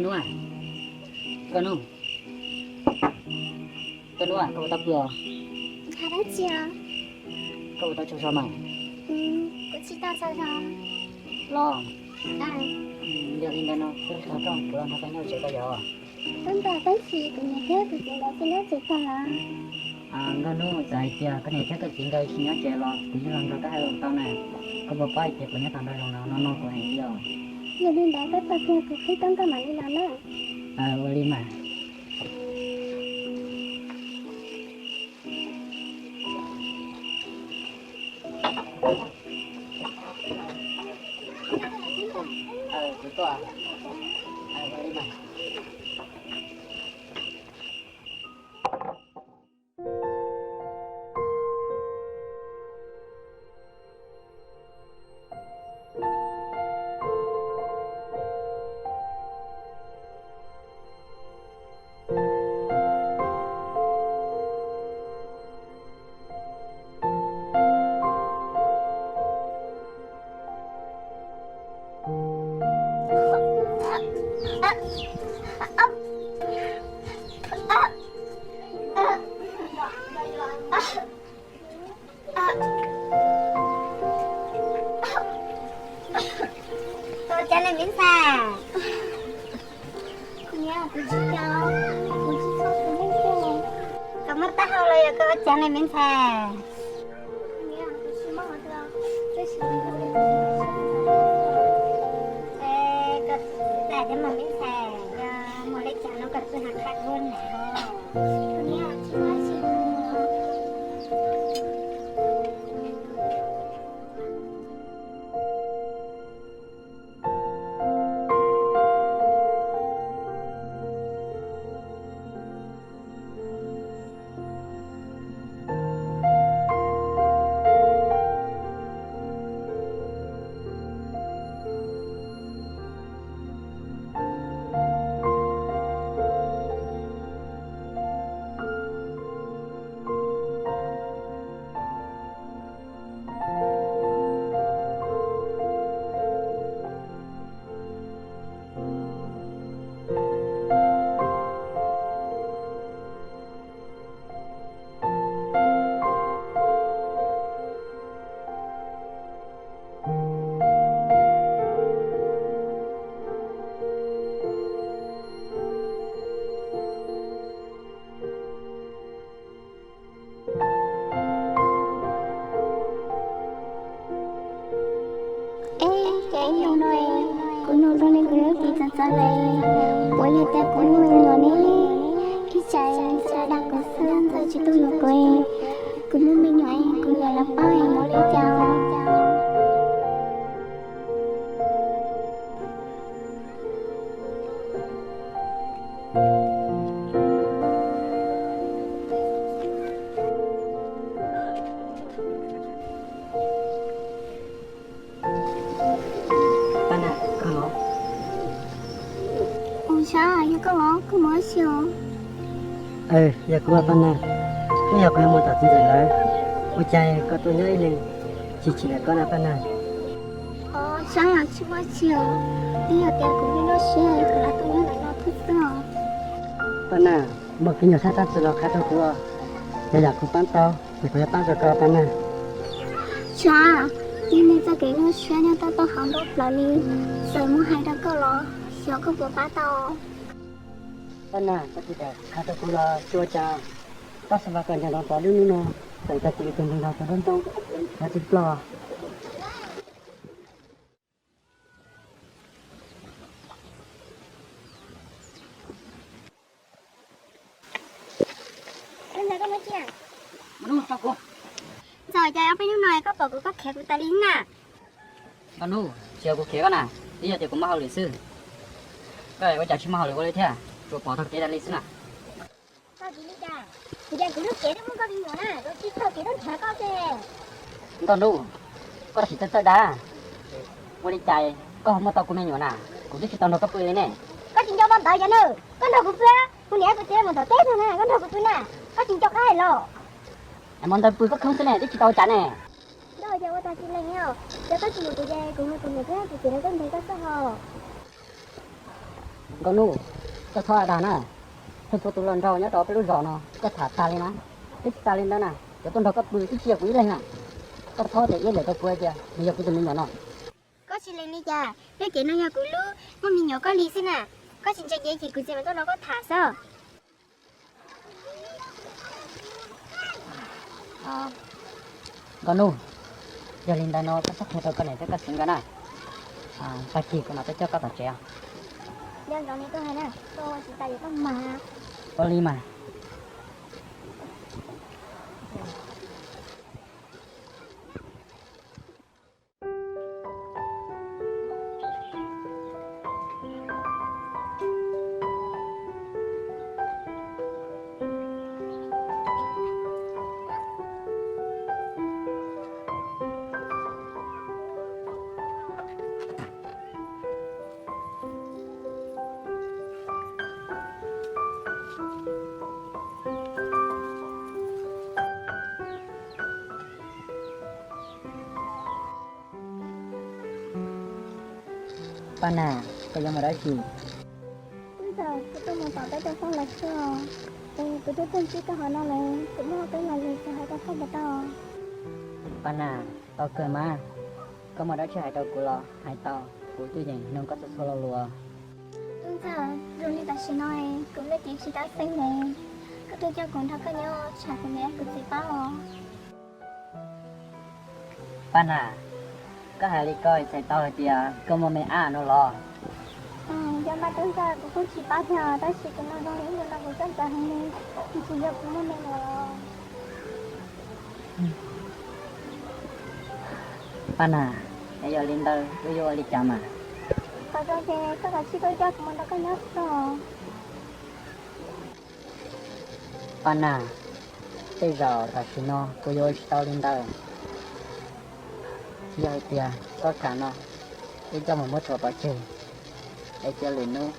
Nuj, Nkauj Nuj, Nkauj Nuj, koj puas tau pw os? Koj puas tau tsaug zog mas? Los, yog li ntawd no wb rov qab los nrog koj nyob tsev koj yog? Nkauj Nuj, txawm hais tias koj niam thiab koj txiv nkawd tsis nyob tsev los kuv yeej los nrog koj hais lus tau na. Koj puas paub hais tias kuv nyob tau nram zoov no no no kuv heev li os. Yog li ntawd koj tau kiag kuv qhib tau nkauj mam li los na. Ua li mas. Koj ua cas ne me ntxhais? Koj muab taub hau los yog koj ua cas ne me ntxhais? Koj txawj thiab mas me ntxhais, yog muaj li cas no koj txawj hais qhia kuv na. Eb, cas ib ntus no kuv nug zoo li kuv lub cev txawv txawv li. Puas yog tias kuv lub me nyuam ne? Ib tsam tsis dag kuv xwb ntxawm tsis tuaj yuav kuv. Kuv lub me nyuam, kuv niam lawv paub es mus li cas? Paj Nag, koj los? Ua, Xab, yog koj los, koj mus ua si os? Yog kuv, Paj Nag, twb yog kuv yuav mus tom txiv ntxawm lawv. Ua cas koj tuaj nyob ib leeg tsis chim ntawm koj na Paj Nag? Xab, tsis muaj tsi os, twb yog tias kuv me nyuam siab kuv lam tuaj nyob ntawm no thiab xwb os. Paj Nag, muaj kev nyuaj sab tab txawm los qhia rau kuv, yog yam kuv pab tau ces kuv yuav pab rau koj Paj Nag. Xab, ib neeg txoj kev nyuaj siab nyob tau tau hauv nruab plaws li, txawm muab hais rau koj los xyov koj puas pab tau. Paj Nag, koj tsis kam qhia rau kuv los tsis ua cas, tab sis mas koj nco ntsoov txog lub hnub no, txawm tias kuv yog tus nqi los txog nruab ntoo, koj tsis ploj. Ntxawm, cas ob peb hnub no koj pom kuv koj khiav kuv tas li na? Nkauj Nuj, tsis yog kuv khiav koj na, twb yog tias kuv muaj hauj lwm xwb. Koj ua cas tsis muaj hauj lwm ua li thiab, tsuas pom taug kev tas li xwb na? Koj tsis li cas, kuv ces kuv lub cev twb muaj koj me nyuam na, kuv tsis taug kev tuaj nrhiav koj xwb. Nkauj Nuj, koj tab sis txawj txawj dag, ua li cas koj ho muaj tau kuv me nyuam na, kuv twb tsis tau nrog koj pw li ne. Koj tsis nco ua ntawd yog na, koj nrog kuv pw, kuv niam kuv txiv mus tom teb no na, koj nrog kuv pw na, koj tsis nco qab hais los? Mus ntawd pw koj khoob xwb ne, twb tsis tau ua cas ne. Nkauj, yog ua tag tsis lees os, yog koj tsis yuav kuv ces kuv mus, kuv niam thiab kuv txiv lawv tuaj nrhiav koj xwb hos. Nkauj Nuj, koj txhob dag na. Pheej txhua tus hluas nraug nyob rau peb lub zos no koj tham tag li na. Twb tsis tas li ntawd na, cov tuaj nrog koj pw twb tsis yog kuv ib leeg na. Koj txhob tias iab liam rau kuv hais tias nws yog kuv tus me nyuam no. Koj tsis lees li cas? Lub cev no yog kuv lub, muaj me nyuam koj li xwb na. Koj tsis ntseeg ces kuv txiv mam tuaj nrog koj tham xwb. Nkauj Nuj, yog li ntawd no koj txhob qhia rau koj niam thiab koj txiv nkawd na. Tag kis kuv mam tuaj coj koj tom tsev os. Ua li mas. Paj Nas, koj yuav mus dab tsi? Tub Ntxawm, kuv tuaj mus tom peb rau foob lawv xwb os. Es kuv twb tuaj ntsib koj hauv no lawm, kuv muaj peb lo lus xav hais rau koj puas tau? Paj Nas, tau kawg mas. Koj muaj dab tsi hais rau kuv los hais tau, kuv twb yeem mloog koj txhua txhua lo lus. Tub Ntxawm, zoo li tam sim no kuv lub cev tsis dab xeeb li, koj tuaj coj kuv nrog koj nyob tsham kuv niam kuv txiv paub os. Paj Nas, koj hais li ko txhais tau hais tias koj muaj me ab no los? Yog mas Tub Ntxawm, kuv kuj tsis paub thiab tab sis kuv mloog zoo li ib lo lus no kuv txhawj ntxaws heev li, nws tsis yog kuv muaj me nyuam los? Paj Nas, es yog li ntawd wb yuav ua li cas mas? Qhov zoo ces koj kav tsij tuaj coj kuv mus nrog koj nyob xwb os. Paj Nas, tej zaum tam sim no kuv yuav ua tsis tau li ntawd. Yog hais tias koj kam no, wb coj mus muab rhuav pov tseg, es cia lwm hnub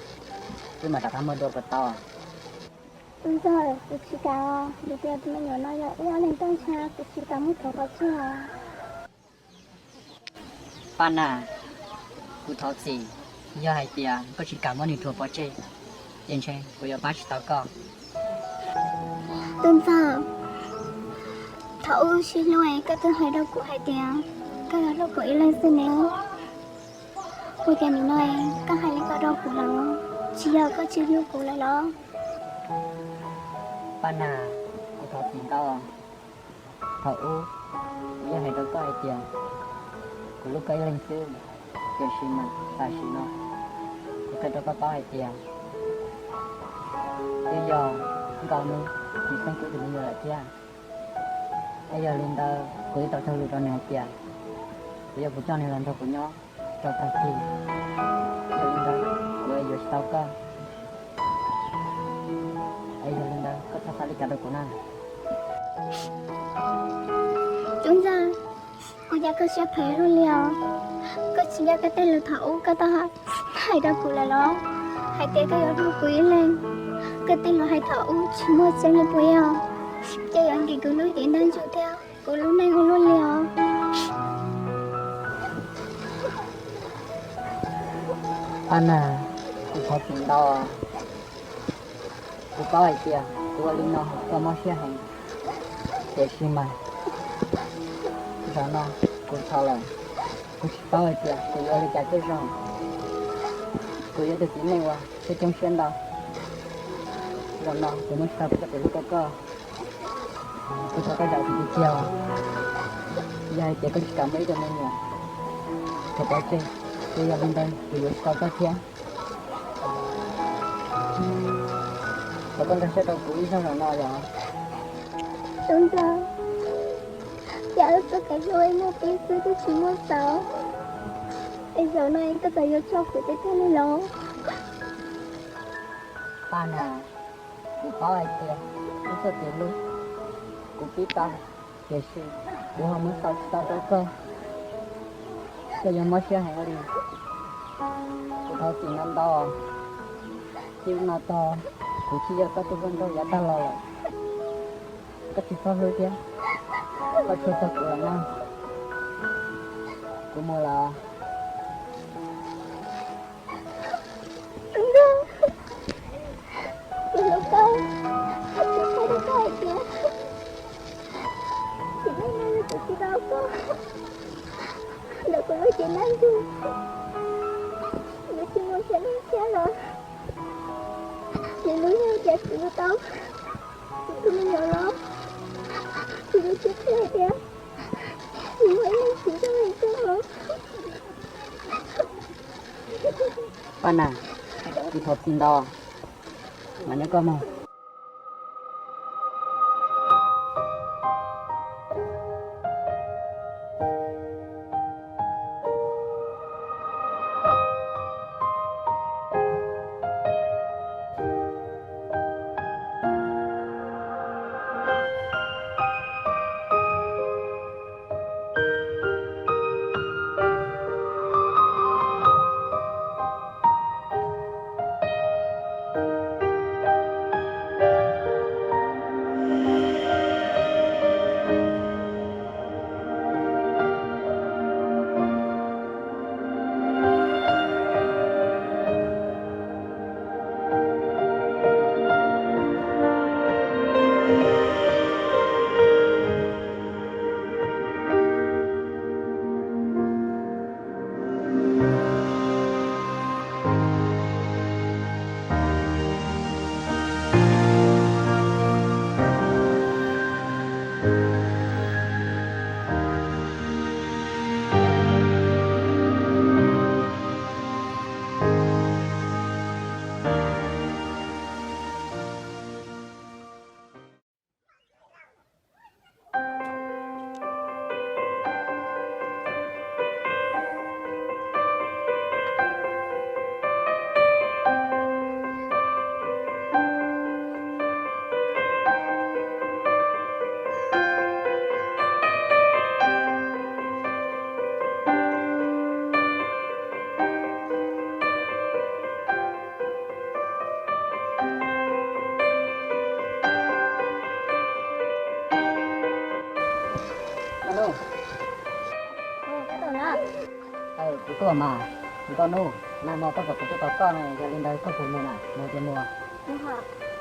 wb mam rov qab muaj dua puas tau? Tub Ntxawm, kuv tsis kam os, vim tias tus me nyuam no yog wb ob leeg toj ntsha, kuv tsis kam muab rhuav pov tseg os. Paj Nas, kuv thov txim, yog hais tias koj tsis kam muab nws rhuav pov tseg, ces ntshe kuv yuav pab tsis tau koj. Tub Ntxawm, thaum ub sib hlub koj twb hais rau kuv hais tias koj yuav hlub kuv ib leeg xwb ne. Ua cas nim no koj hais li ko rau kuv lawm? Tsis yog koj tsis hlub kuv lawm los? Paj Nas, kuv thov txim ntau. Thaum ub kuv yeej hais rau koj hais tias kuv hlub koj ib leeg xwb, tiam sis mas tam sim no kuv qhia rau koj paub hais tias twb yog Nkauj Nuj tsis xeeb kuv tus me nyuam lawm thiab. Es yog li ntawd kuv thiaj tau cog lus rau nws hais tias kuv yuav kuv coj nws los nrog kuv nyob rau tag kis. Yog li ntawd kuv yuav tsis tau koj. Es yog li ntawd koj txhob xav li cas rau kuv na. Tub Ntxawm, ua cas koj siab phem luaj li os? Koj tsis nco koj tej lus thaum ub koj tau hais rau kuv lawm los? Hais tias koj yuav hlub kuv ib leeg. Koj tej lus hais thaum ub tsis muaj tseeb li puas yog? Ces yuav ntim kuv lub cev ntab ntsug thiab kuv lub neej ua luaj li os. Paj Nas, kuv thov txim ntau. Kuv paub hais tias kuv ua li no koj mob siab heev, tiam sis mas zaum no kuv thov lawm, kuv tsis paub hais tias kuv yuav ua li cas thiaj zoo. Kuv yuav ua tus txiv neej uas coob coob siab ntau. Zaum no kuv muab tsis tau kuv txoj kev hlub rau koj. Kuv thov koj zam txim tiag tiag. Yog hais tias koj tsis kam muab ib tug me nyuam rhuav pov tseg, ces yog li ntawd kuv yuav tsis tau koj thiab. Thov koj nkag siab rau kuv ib zaug zaum no yom. Tub Ntxawm, cas wb txoj kev hlub ib hnub pib xwb twb tsis muaj xaus, es zaum no koj txawm yuav tso kuv tiag tiag li los? Paj Nas, kuv paub hais tias wb txoj kev hlub kuv pib tau, tiam sis kuv ho muab xaus tsis tau rau koj, koj yuav mob siab heev li. Kuv thov txim ntau ntau, txij no tag kuv thiaj yog koj tus hluas nraug yav tag los lawm. Koj tsis txhob hlub thiab, koj txhob txog kuv lawm na. Kuv mus lawm. Lab ntuj, nws tsis mus nrhiav neeg thiab los? Nws lub neej tias tsis mus tau, tus me nyuam los tsis mus tsis qhia tias nws muaj ib leej txiv zoo li koj. Paj Nas, kuv thov txim ntau, mas nyob koj mog. Kuv tuaj mas, nkauj hnub, nag hmo koj kom kuv tuaj tos koj no, yog li ntawd koj puas mus na, mus ces mus.